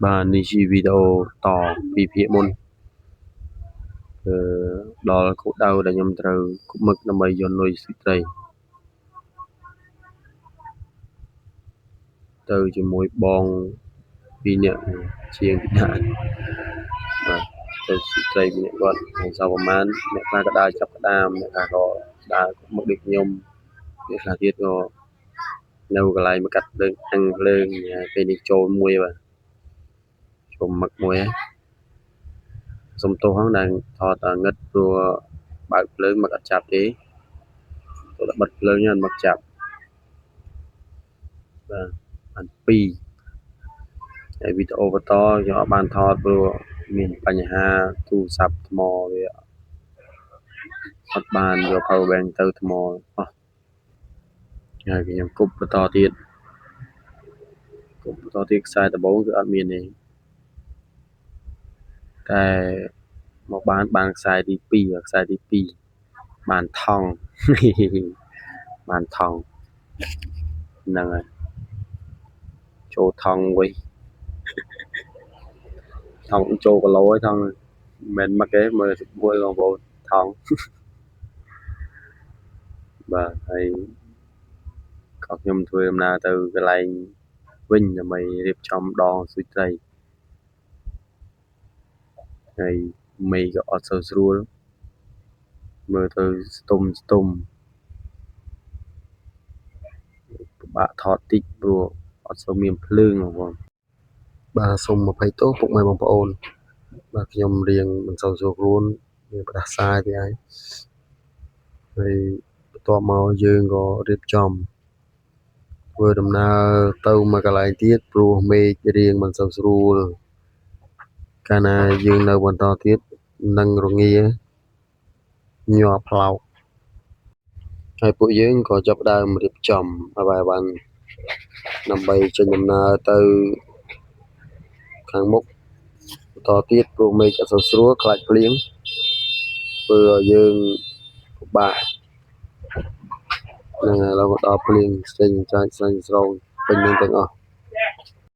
បាទនេះជាវីដេអូតពីភាគមុនគឺដល់គោលដៅដែលខ្ញុំត្រូវគប់មឹកដើម្បីយកលុយស្លឹកត្រីទៅជាមួយបងពីរនាក់ជាងពីណាបាទទៅស្លឹកត្រីពីរនាក់គាត់ហើយសល់ប្រហែលអ្នកខ្លះក៏ដើរចាប់ក្តាមអ្នកខ្លះក៏ដើរគប់មឹកដូចខ្ញុំអ្នកខ្លះទៀតក៏នៅកន្លែងមកកាត់ភ្លើងអាំងភ្លើងពេលនេះចូលមួយបាទចូលមឹកមួយហើយសុំទោសហ្នឹងដែលថតងឹតព្រោះបើកភ្លើងមកអត់ចាប់ទេព្រោះតែបិទភ្លើងអត់មកចាប់បាទបាន2ហើយវីដេអូបន្តខ្ញុំអត់បានថតព្រោះមានបញ្ហាទូរស័ព្ទថ្មវាអត់បានយក power bank ទៅថ្មអស់ហើយខ្ញុំគប់បន្តទៀតគប់បន្តទៀតខ្សែដំបូងគឺអត់មានទេតែមកបានខ្សែទី2ខ្សែទី2បានថង់បានថង់ហ្នឹងហើយចូលថង់វិញថង់ចូលគីឡូហើយថង់មិនមែនមកទេមើលស្រួលបងប្អូនថង់បាទហើយក៏ខ្ញុំធ្វើដំណើរទៅកន្លែងវិញដើម្បីរៀបចំដងស្ទូចត្រីហើយមេឃក៏អត់សូវស្រួលមើលទៅស្ទុំស្ទុំពិបាកថតតិចព្រោះអត់សូវមានភ្លើងបងប្អូនបាទសូមអភ័យទោសពុកម៉ែបងប្អូនបាទខ្ញុំរៀងមិនសូវស្រួលខ្លួនមានផ្ដាសាយទេហើយហើយបន្ទាប់មកយើងក៏រៀបចំធ្វើដំណើរទៅមកកន្លែងទៀតព្រោះមេឃរៀងមិនសូវស្រួលកាលណាយើងនៅបន្តទៀតនឹងរងាញ័រផ្លោកហើយពួកយើងក៏ចាប់ផ្ដើមរៀបចំអ្វីៗដើម្បីចេញដំណើរទៅខាងមុខបន្តទៀតព្រោះមេឃអត់សូវស្រួលខ្លាចភ្លៀងធ្វើឲ្យយើងពិបាកហ្នឹងហើយឥឡូវមកដល់ភ្លៀងស្ទែងចាច់ស្រាញ់ស្រោងពេញនឹងទាំងអស់